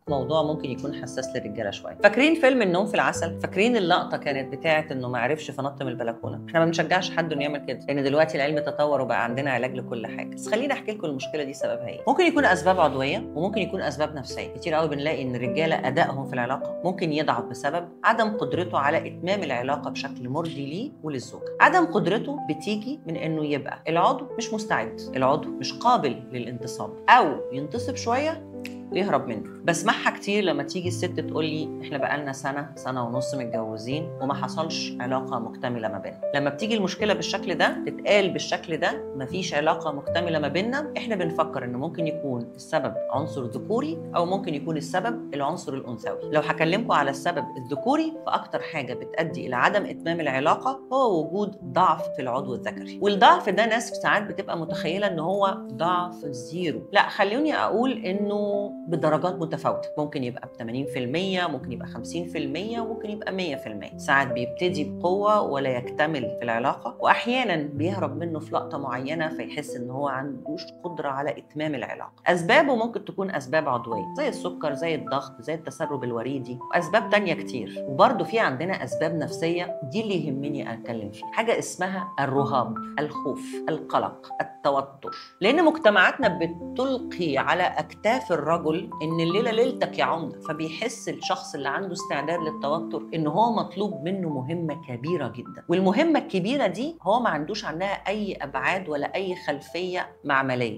موضوع ممكن يكون حساس للرجاله شوية. فاكرين فيلم النوم في العسل؟ فاكرين اللقطة كانت بتاعه انه ما عرفش فنط من البلكونه؟ احنا ما بنشجعش حد انه يعمل كده، لان دلوقتي العلم تطور وبقى عندنا علاج لكل حاجة. بس خليني احكي لكم المشكلة دي سببها ايه. ممكن يكون اسباب عضوية وممكن يكون اسباب نفسية. كتير قوي بنلاقي ان الرجالة ادائهم في العلاقة ممكن يضعف بسبب عدم قدرته على اتمام العلاقة بشكل مرضي ليه وللزوجه. عدم قدرته بتيجي من انه يبقى العضو مش مستعد، العضو مش قابل للانتصاب، او ينتصب شوية ويهرب منه. بسمعها كتير لما تيجي الست تقول لي احنا بقالنا سنة، سنة ونص متجوزين وما حصلش علاقة مكتملة ما بيننا. لما بتيجي المشكلة بالشكل ده، تتقال بالشكل ده، مفيش علاقة مكتملة ما بيننا، احنا بنفكر ان ممكن يكون السبب عنصر ذكوري او ممكن يكون السبب العنصر الانثوي. لو هكلمكم على السبب الذكوري، فاكتر حاجة بتؤدي الى عدم اتمام العلاقة هو وجود ضعف في العضو الذكري. والضعف ده ناس ساعات بتبقى متخيله ان هو ضعف zero. لا، خلوني اقول انه بدرجات متفاوتة، ممكن يبقى ب 80%، ممكن يبقى 50%، وممكن يبقى 100%. ساعات بيبتدي بقوة ولا يكتمل في العلاقة، واحيانا بيهرب منه في لقطة معينة فيحس ان هو عندوش قدره على اتمام العلاقة. اسبابه ممكن تكون اسباب عضوية زي السكر، زي الضغط، زي التسرب الوريدي، واسباب تانية كتير. وبرده في عندنا اسباب نفسية، دي اللي يهمني اتكلم فيها. حاجة اسمها الرهاب، الخوف، القلق، التوتر. لان مجتمعاتنا بتلقي على اكتاف الرجل ان الليلة ليلتك يا عمده، فبيحس الشخص اللي عنده استعداد للتوتر ان هو مطلوب منه مهمة كبيرة جدا، والمهمه الكبيرة دي هو ما عندوش عنها اي ابعاد ولا اي خلفية معمليه.